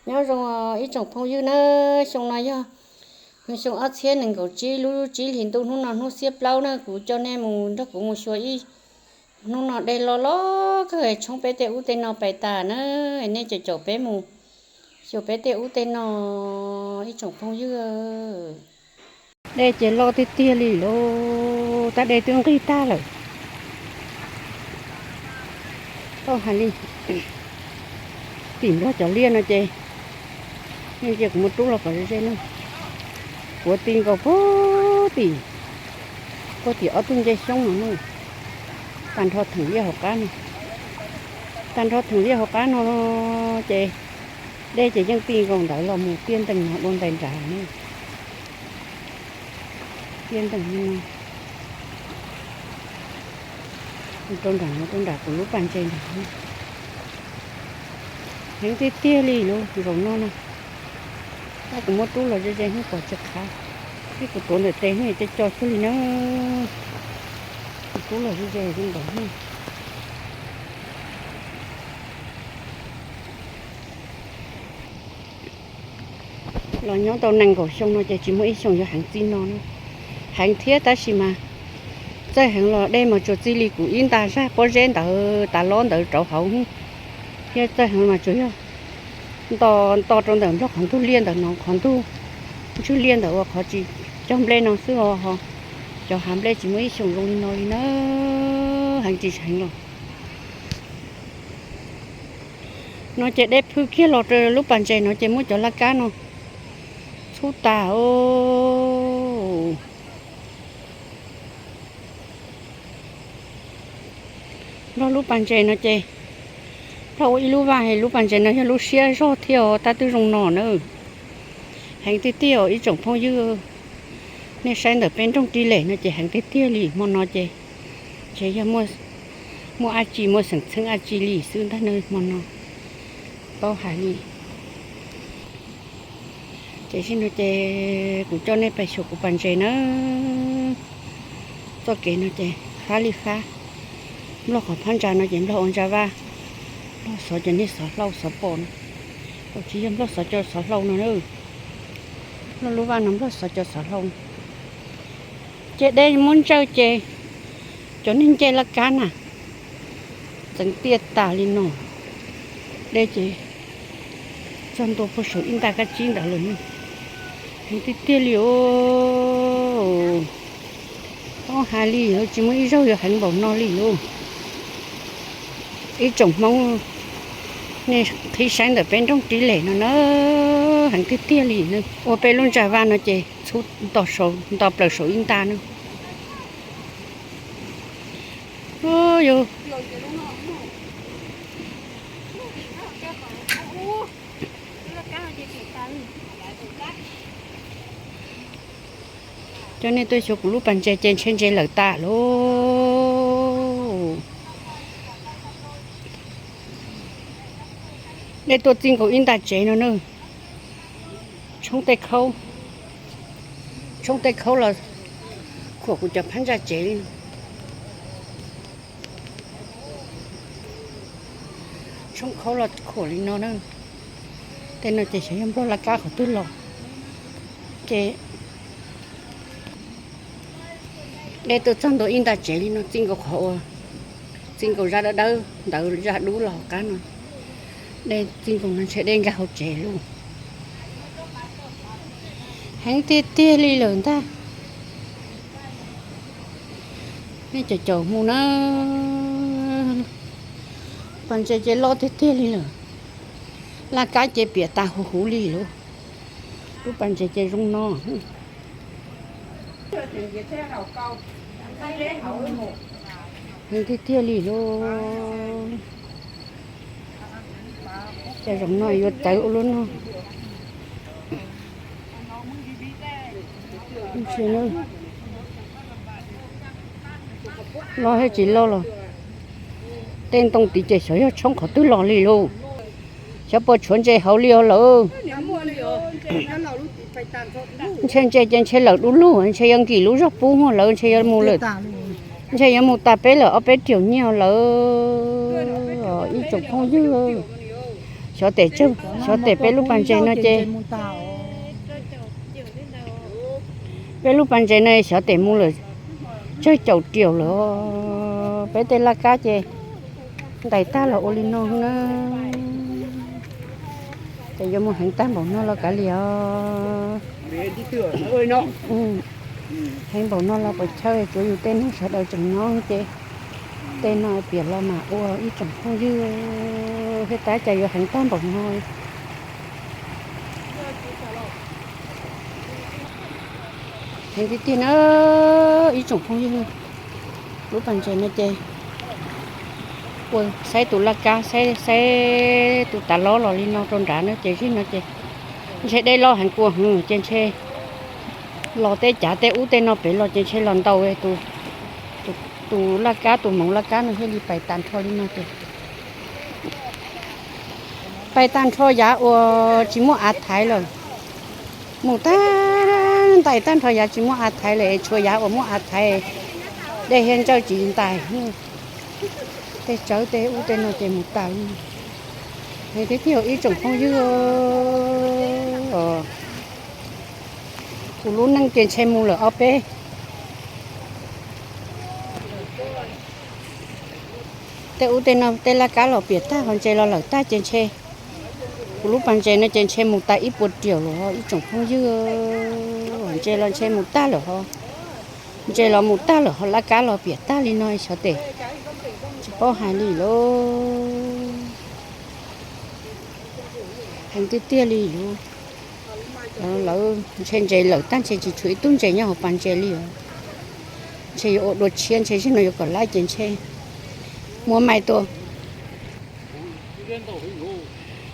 Nyob zoo ib tsoom phooj ywg na, xyoo no yog xyoo ob txhiab nees nkaum tsib lub tsib hlis ntuj, hnub no hnub xiab plaub na, kuv coj nej mus nrog kuv mus xyuas ib hnub no dej loj loj kawg, tshoob peb tej ub tej no pais tas na, nej caum caum peb mus xyuas peb tej ub tej no ib tsoom phooj ywg. Dej ces loj tiag tiag li lauj, tab dej twb nqig tag lawm. Tau hais li, tim Nplog cov liaj no ces, nej ntsia kuv muab rub los kom ze ze na, puav ti nkaus puag tim, puag tim ob tug ncej xyoob no na, tag nrho theem liaj hauv qab no, tag nrho theem liaj hauv qab no ces dej ces yeej ti nkaus ntawd los mus tiaj nteeg no dua ntais nrad na. Tiaj nteeg no, rau nram no, rau nram kuv lub pas ntses nram no. Heev tiag tiag li lauj, zaum no na. Tab kuv muab rub los ze ze hnub pom tsis qhav, ib kuv tuav ntawm tes hnub tej co xwb li na. Kuv rub los ze ze zoo nkaus hnub. Los nyob tau nees nkaum xyoo no ces tsis muaj ib xyoos yuav heev txij no na. Heev thiab tab sis mas txawj heev los dej mas tsuas txij li kuv ib nta zaj pob zeb ntawd tas lob ntawd rauv hauv, thiab txawj heev mas tsuas yog nto nto rau ntawm Nplog qhov ntug liaj ntawm no, qhov ntug ntswg liaj ntawm uas qhov tsis cog nplej no xwb os. Cov hav nplej tsis muaj ib xyoos zoo li no li na, heev tsis heev los. No ces dej phwj kiag los rau lub pas ntses no ces muab cov laj kab no txhub tas os. Nplog lub pas ntses no ces, Nplog ua ib lub vaj es lub pas ntses no yog lub siab zog thiab os, tab twb zoo no na. Heev tiag tiag os ib tsoom phooj ywg, nej saib ntawm peb nroog Ris Lem no ces heev tiag tiag li hmo no ces, ces yog muaj dab tsi muaj xeem txheeb dab tsi li xwb ntag na hmo no, paub hais li. Ces zim no ces kuv coj nej pais xyuas kuv pas ntses na. Txoj kev no ces fab li fab. Nplog qhov phab ntsa no ces Nplog ua ntsa vaj, Nplog xov cov niag xov hlau xov pos no. Tsis yog Nplog xov cov xov hlau no, Nplog lub vaj no Nplog xov cov xov hlau. Ces dej muab ntsawj ces cov niag ncej laj kab na txeev tiaj tas li no. Dej ces txog ntua puag saum ib nta kab tsib ntawd lawm. Heev tiag tiag li os. Paub hais li tsis muaj ib zaug yuav heev npaum no li lauj. Ib tsoom Hmoob, nej qhib saib ntawm peb nroog Ris Lem no na, heev tiag tiag li na. Ua peb lub ntsa vaj no ces txhub nto plaws saum ib nta na. Coj nej tuaj xyuas kuv lub pas ntses ces ntshe ntses lawm tas lauj. Nej tuaj txij nkaus ib nta tsev no na. Tshoob tej khaub, tshoob tej khaub los khuam kuv cov phab ntsa tsev li no. Tshoob khaub los khuam li no na. Tej no ces xyov yog Nplog laj kab qhov twg los. Ces dej tuaj txog ntua ib nta tsev li no, txij nkaus qhov uas, txij nkaus zaj dawb dawb ntawd, zaj dub los hauv qab no. Dej txij nkaus no ntshe dej nkag hauv tsev lauj. Heev tiag tiag li lawm ntag. Nej caum caum mus na. Pas ntses ces loj tiag tiag li lawm. Laj kab ces piam tas huv huv li lauj. Lub pas ntses ces zoo no. Heev tiag tiag li lauj. Cas zaum no yuav txawv ua luaj no. Loj thiab tsis loj los tej ntoo tid ces xyov yog tshoob qhov twg los li lauj. Xyov puas tshuav ntses hauv li os lawm. Ntshe ntses ces ntshe lawm du lug, ntshe yuav nkim lub zog pub lawm, ntshe yuav mus lawm, ntshe yuav mus tas peb lawm ob peb riaum nyiaj lawm. Ib tsoom phooj ywg, Xyov tes, xyov tes peb lub pas ntses no ces, peb lub pas ntses no xyov tes mus lawm tsawg caum riaum lawm. Peb tej laj kab ces ntais tag los ua li no na. Ces yuav mus heev tag npaum no los kav liam os. Heev npaum no los puas chawj, tsuav yus tej neeg sawv daws tseem nyob ces tej no piam los mas ua ib tsoom phooj ywg, thiab tab cas yuav heev tag npaum no. Heev tiag tiag na ib tsoom phooj ywg. Lub pas ntses no ces ua saib tus laj kab, saib tus tav lob los li no rau nrad na ces zim no ces ntshe dej loj heev kua hwv ces ntshe los tej cav tej ub tej no pem los ces ntshe los ntaus tus laj kab, tus moov laj kab no thiaj li pais tag nrho li no ces pais tag nrho yav uas tsis muaj av thaiv lawm. Mus tag ntais tag nrho yav tsis muaj av thaiv lawm es tshuav yav uas muaj av thaiv, dej thiaj ntsawj tsis ntais. Tej tsawb tej ub tej no ces mus tas li. Heev tiag tiag ib tsoom phooj ywg. Kuv lub neej ces ntshe mus lawm ob peb. Tej ub tej no tej laj kab los piam tag, hos ntses los lawm tag ces ntshe kuv lub pas ntses no ces ntshe mus tas ib puas riaum lawm ib tsoom phooj ywg. Ntses los ntshe mus tag lawm ho, ntses los mus tag lawm ho laj kab los piam tag li no xyov tes, tsis paub hais li lauj. Heev tiag tiag li lauj. Lawv ntshe ntses lawm tag ntshe tsis tshuav ib tug ntses nyob hauv pas ntses li os. Ntshe yuav ua dua tshiab, ntshe zim no yuav kom laij ces ntshe muab mais tua.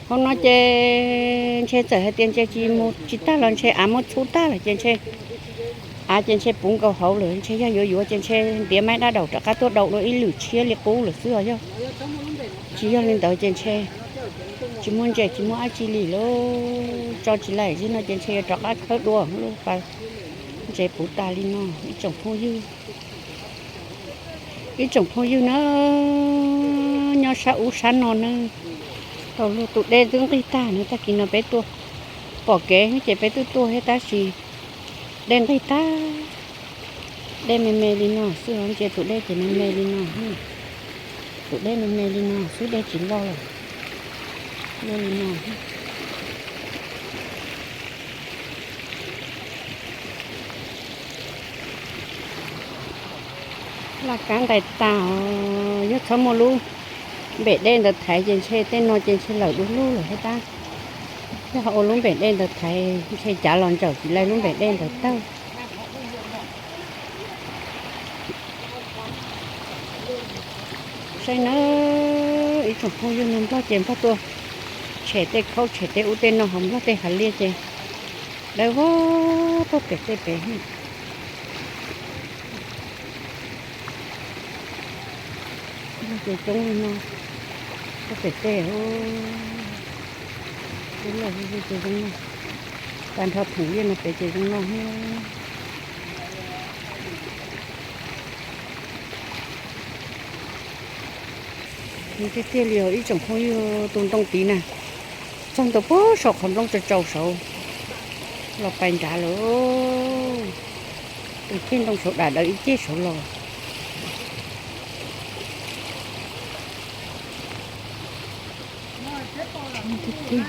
Hauv no ces ntshe txawm hais tias ntses tsis mus tsis tag los ntshe av muab txhub tag lawm ces ntshe, av ces ntshe puv nkaus hauv lawm, ntshe yog yuav yuav ces ntshe ntiav maib dab daum rov qab tuaj daus dua ib lwm tshiab li qub lawm xwb os. Yog tsis yog li ntawd ces ntshe tsis muaj ntses tsis muaj dab tsi li lauj. Tso tsis laim zim no ces ntshe yuav rov qab khawb dua lub pas ntses puv tas li no ib tsoom phooj ywg. Ib tsoom phooj ywg na, nyob sab ub sab no na, tau luag tus dej twb nqig tag na, tag kis no peb tuaj pom kev ces peb twb tuaj thiab tab sis dej nqig tag. Dej me me li no xwb, ntsia tus dej ces me me li no, tus dej me me li no xwb, dej tsis loj lawm. Luaj li no. Laj kab ntais tas os, yog txhob muaj lub npem dej ntawd thaiv ces ntshe tej no ces ntshe lawm du lug lawm thiab tab. Yog ho ua lub npem dej ntawd thaiv ntshe cav los ntsaum tsis laij lub npem dej ntawd tawg. Saib nawb ib tsoom phooj ywg, nplog ces nplog tuaj tshem tej khaub tshem tej ub tej no, hos nplog tej hav liaj ces dawb vog puag pem tej pem. Nplog ces coob li no puag pem tej, lub lawj ces zoo no, tag nrho theem liaj no pem ces zoo no. Tiag tiag li os ib tsoom phooj ywg, tus ntoo tid na, txog ntua puag saum qhov nplooj tsau tsau saud los pais nrad lawm. Tus ceg ntoo saud dam dawv ib ceg saud los. Tiag tiag,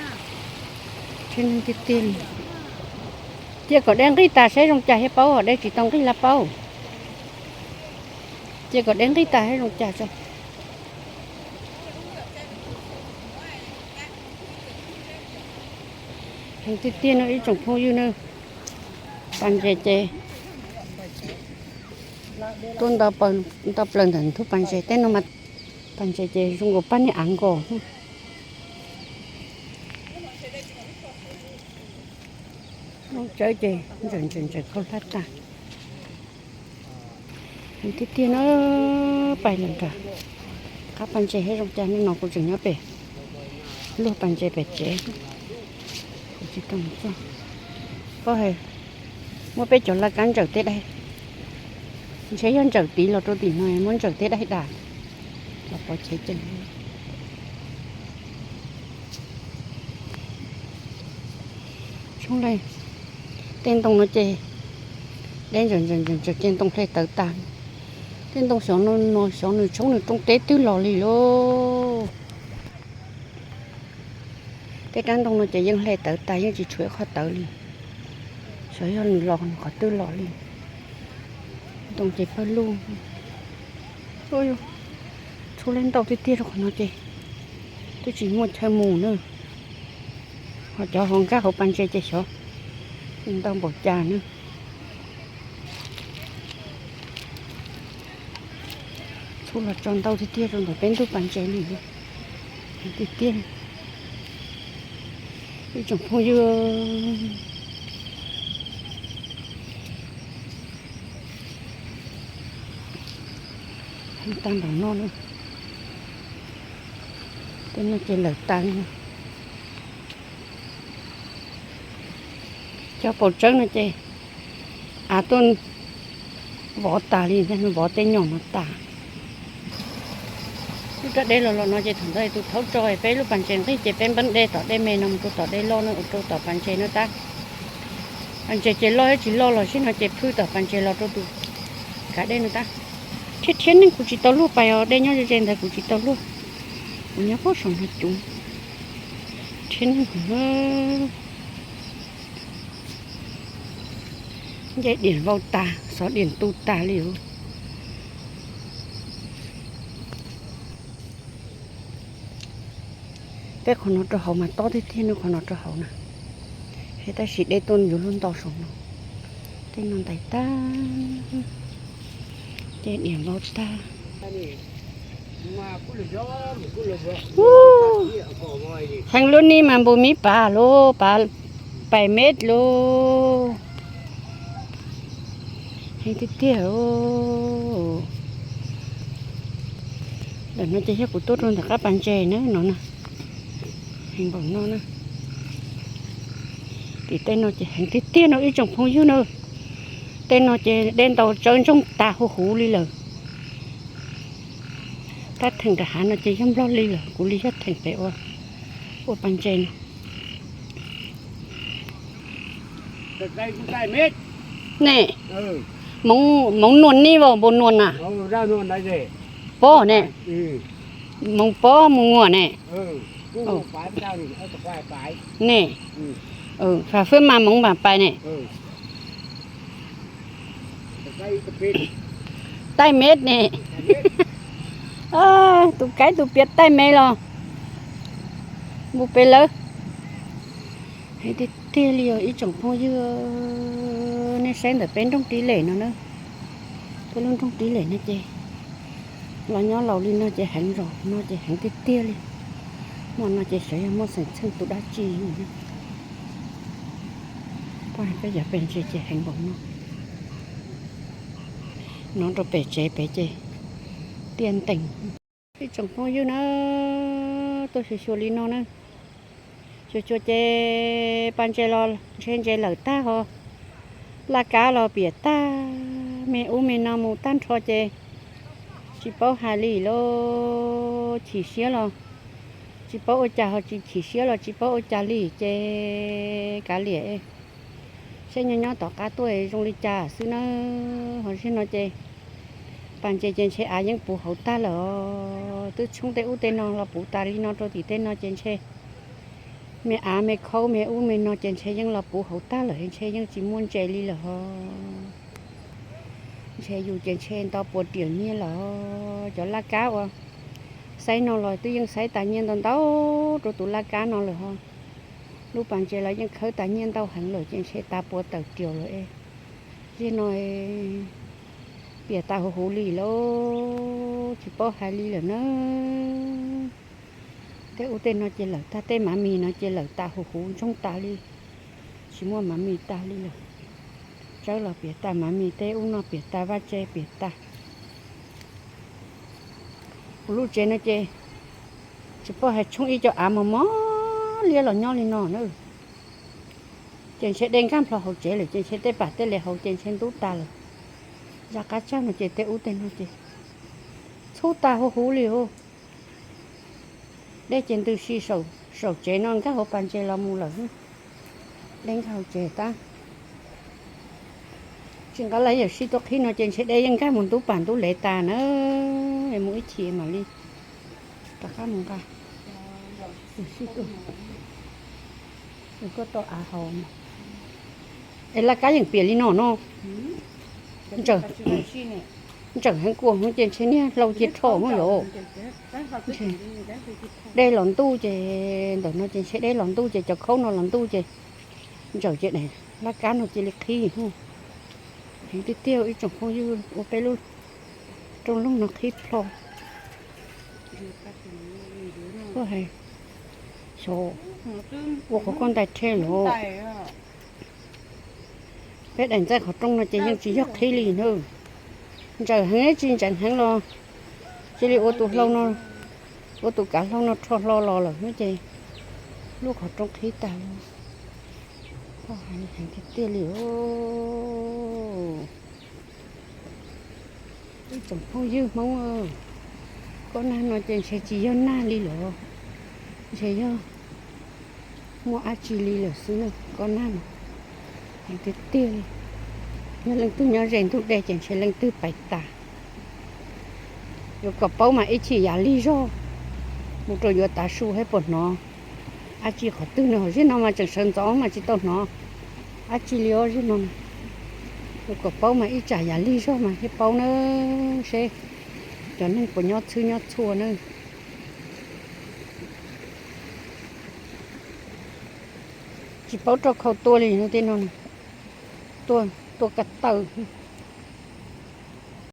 tsheb neeg tiag tiag li. Cia kom dej nqig tas saib zoo cas thiaj paub, dej tsis tau nqig lawm paub. Cia kom dej nqig tas saib zoo cas tso. Heev tiag tiag no ib tsoom phooj ywg na. Pas ntses ces tuaj nto plaws ntawm ntug pas ntses, tej no mas pas ntses ces zoo nkaus pab niag av nkos. Lub tsawb ces ntsaws ntsaws ntsaws khaub hlab tag. Heev tiag tiag na, pais lawm nram qab pas ntses thiab zoo cas. Nim no kuv tseem nyob pem luag pas ntses pem tsev, kuv tsis tau mus txog. Paub hais muab peb cov laj kab ntsawm tej daim, ntshe yog ntsawm tid los rau tim no muab ntsawm tej daim dam los pov chev ceem. Tshoob hle, tej ntoo no ces deb ntsaws ntsaws ntsaws ntsaws ces ntoo hle tawv tas. Tej ntoo xyov no xyov nws tshoob nws rooj teb twg los li lauj. Tej rab ntoo no ces yeej hle tawv tas yeej tsis tshuav ib qho tawv li. Xyov yog nws los nws qhov twg los li. Ntoo ces pawg lug. Txhua leej ntau tiag tiag rau qhov no ces twb tsis muaj chaw mus na. Ho cov hauv nkaj hauv pas ntses ces xyov ntau npaum cas na. Txhua los tso ntau tiag tiag rau ntawm peb ntug pas ntses li tiag tiag. Ib tsoom phooj ywg, heev tag npaum no na. Tej no ces lawm tas li. Cov paus tsawb no ces av tuaj vov tas li, vov tej nyom no tas. Lub raj dej los los no ces thaum ntawd tus thaub tso peb lub pas ntses nqig ces peb npab dej tom dej me no mus rau tom dej loj no ua rau tom pas ntses no tab. Pas ntses ces loj thiab tsis loj los zim no ces phwj tom pas ntses los rau tus kav dej no tab. Rhiab rhiab neeg kuv tsis tau luaj, pas os dej nyob ze ze ntawd kuv tsis tau luaj. Kuv nyob pob saum no cuv. Rhiab neeg kuv nce diam vau tas, xov diam tu tas li os. Peb qhov no rau hauv mas tob tiag tiag no, qhov no rau hauv na. Tab sis dej tuaj yuav luag nto saum no. Tej no ntais tag, nce diam vau tag. Heev lub ni mas npus miv pas lub pas pais mev lub. Heev tiag tiag. Ntawm no ces yog kuv tuaj rau ntawm qab pas ntses na no na. Heev npaum no na. Tim tej no ces heev tiag tiag no ib tsoom phooj ywg na. Tej no ces dej ntau tsawb ntsoog tas huv huv li lawm. Tab theem nram hav no ces yog nplog li lawm, kuv li yog theem pem ua, ua pas ntses no. Ne, moov nuam ni vas npus nuam na. Pob ne, moov pob mus nguam ne. Ne, fam fwb mas moov npam pais ne. Taij mev ne. Tus kaib tus piav taij mev los mus pem lawv. Heev tiag tiag li os ib tsoom phooj ywg, nej saib ntawm peb nroog Ris Lem no na. Peb lub nroog Ris Lem no ces los nyob laus li no ces heev, zaum no ces heev tiag tiag li. Hmo no ces xyov yog muaj xeem txheej tus dab tsi. Peb cov pes ntses ces heev npaum no. No rau pem tsev pem ces tiaj ntees. Ib tsoom phooj ywg na, tuaj xyuas xyuas li no na. Xyuas xyuas ces pas ntses los ntshe ntses lawm tag ho. Laj kab los piam tag, me ub me no mus tag nrho ces tsis paub hais li lauj, chim siab los tsis paub ua cas ho tsis chim siab los tsis paub ua cas li ces kav liam. Saib nyob nyob tom qab tuaj zoo li cas xwb na. Ho zaum no ces pas ntses ces ntshe av yeej puv hauv tag lawm os. Twb tshoob tej ub tej no los puv tas li no rau tim tej no ces ntshe me av me khaub me ub me no ces ntshe yeej los puv hauv tag lawm, ntshe yeej tsis muaj ntses li lawm ho. Ntshe yus ces ntshe nto puas riam nyiaj lawm. Cov laj kab uas xaib no los twb yeej xaib tas nyiaj ntau ntau rau tus laj kab no lawm ho. Lub pas ntses los yeej khawb tas nyiaj ntau heev lawm ces ntshe tas puas tawm riam lawm. Zaum no piam tas huv huv li lauj, tsis paub hais li lawm na. Tej ub tej no ces lawm tag, tej mav mis no ces lawm tas huv huv ntsoog tas li, tsis muaj mav mis tas li lawm. Tsawb los piam tas, mav mis tej ub no piam tas, vaj tse piam tas. Kuv lub tsev no ces tsis paub hais tshoob ib co av mos mos liab los nyob li no na. Ces ntshe dej nkag nplho hauv tsev lawm ces ntshe tej pam tej le hauv ces ntshe ntub tas lawm. Zaj qab tsag no ces tej ub tej no ces txhub tas huv huv li hu. Dej ces ntws si saum tsev no nkag hauv pas ntses los mus lawm. Dej nkag hauv tsev tag. Tsis nqa lawm, yawm sij tuaj qhib no ces ntshe dej yeej nkag mus ntub pam ntub lev tas na. Mus ib chim mam li rov qab mus nqa. Koj tau av haus. Es laj kab yeej piam li no no. Ntsaws, ntsaws heev kua hwv ces ntshe niag hlau cia rho muab yos. Dej los ntuj ces, ntawm no ces ntshe dej los ntuj ces cov khaub no los ntuj ces ntsaws ces daim laj kab no cia li qhib. Heev tiag tiag ib tsoom phooj ywg, ua peb lub rooj loog no qhib plho. Xyov ua qhov koj ntais rhe los. Peb daim ntxaij qhov rooj no ces yeej tsis yog qhib li na. Ntsaws heev, tsis ntseev heev los cia li ua tus hlau no, ua tus kav hlau no rho hlo los lawm no ces lub qhov rooj qhib tag li. Heev tiag tiag li. Ib tsoom phooj ywg Hmoob, kob nag no ces ntshe tsis yog nag li lawm, ntshe yog muaj dab tsi li lawm xwb na. Kob nag no heev tiag tiag li. Yog leej twg nyob ze ntug dej ces ntshe leej twg pais tas. Yuav kom paub mas ib chim yav lig zog mus rau yuav tav su thiab puas hnov dab tsi qhov twg no. Zim no mas tseem sawv ntxov mas tsis tau hnov dab tsi li os zim no. Yuav kom paub mas ib tsam yav lig zog mas thiaj paub na, seb cov neeg puas nyob txhwb nyob txhua na. Tsis paub rau khau tua li no tej no, tua, tua ka taw.